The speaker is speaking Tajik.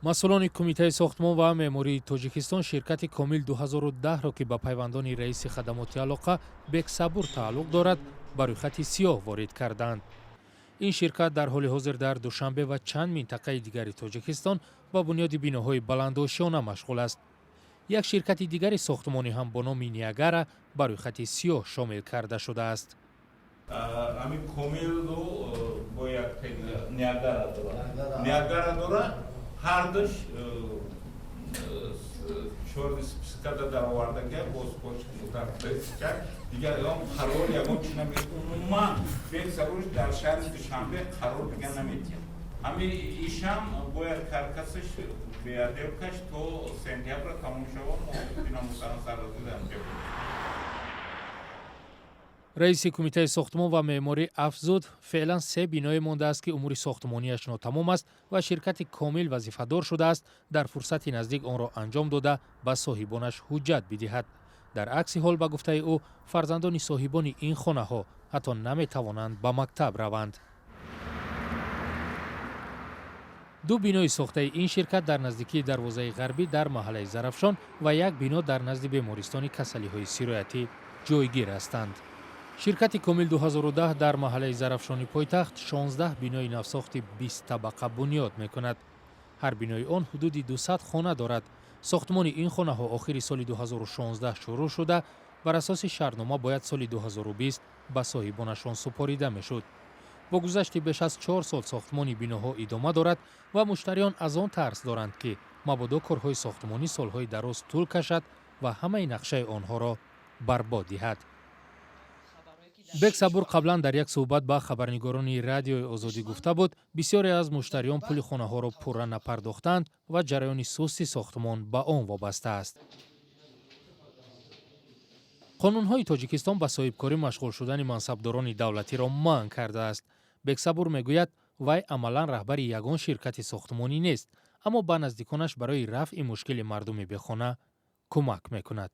Масъулони Кумитаи сохтмон ва меъмории Тоҷикистон ширкати Комил 2010-ро, ки ба пайвандони раиси хадамоти алоқа Бексабур тааллуқ дорад, ба рӯйхати сиёҳ ворид карданд. Ин ширкат дар ҳоли ҳозир дар Душанбе ва чанд минтақаи дигари Тоҷикистон ба бунёди биноҳои баландошёна машғул аст. Як ширкати дигари сохтмонӣ ҳам бо номи Ниагара ба рӯйхати сиёҳ шомил карда шудааст. Ҳамин Комилу бо як Ниагара дора, Ниагара дора, ҳардуш чёрный спискада даровардага. Боз дигар ягон қарор, ягон чи наме. Умуман Бексабур дар шаҳри Душанбе қарор дига наметиҳад. Ҳамин ишам бояд каркасаш беотделкаш то сентябра тамом шава, мо бинамусаран сарразида. Раиси Кумитаи сохтмон ва меъморӣ афзуд, феълан се биное мондааст, ки умури сохтмонияш нотамом аст ва ширкати Комил вазифадор шудааст дар фурсати наздик онро анҷом дода, ба соҳибонаш ҳуҷҷат бидиҳад. Дар акси ҳол, ба гуфтаи ӯ, фарзандони соҳибони ин хонаҳо ҳатто наметавонанд ба мактаб раванд. Ду бинои сохтаи ин ширкат дар наздикии дарвозаи ғарбӣ дар маҳаллаи Зарафшон ва як бино дар назди бемористони касалиҳои сироятӣ ҷойгир ҳастанд. Ширкати Комил 2010 дар маҳаллаи Зарафшони пойтахт 16 бинои навсохти 20 табақа бунёд мекунад. Ҳар бинои он ҳудуди 200 хона дорад. Сохтмони ин хонаҳо охири соли 2016 шурӯъ шуда, бар асоси шартнома бояд соли 2020 ба соҳибонашон супорида мешуд. Бо гузашти беш аз 4 сол сохтмони биноҳо идома дорад ва муштариён аз он тарс доранд, ки мабодо корҳои сохтмонӣ солҳои дароз тӯл кашад ва ҳамаи нақшаи онҳоро барбод диҳад. Бексабур қаблан дар як суҳбат ба хабарнигорони Радиои Озодӣ гуфта буд, бисёре аз муштариён пули хонаҳоро пурра напардохтаанд ва ҷараёни сусти сохтмон ба он вобаста аст. Қонунҳои Тоҷикистон ба соҳибкорӣ машғул шудани мансабдорони давлатиро манъ кардааст. Бексабур мегӯяд, вай амалан раҳбари ягон ширкати сохтмонӣ нест, аммо ба наздиконаш барои рафъи мушкили мардуми бехона кӯмак мекунад.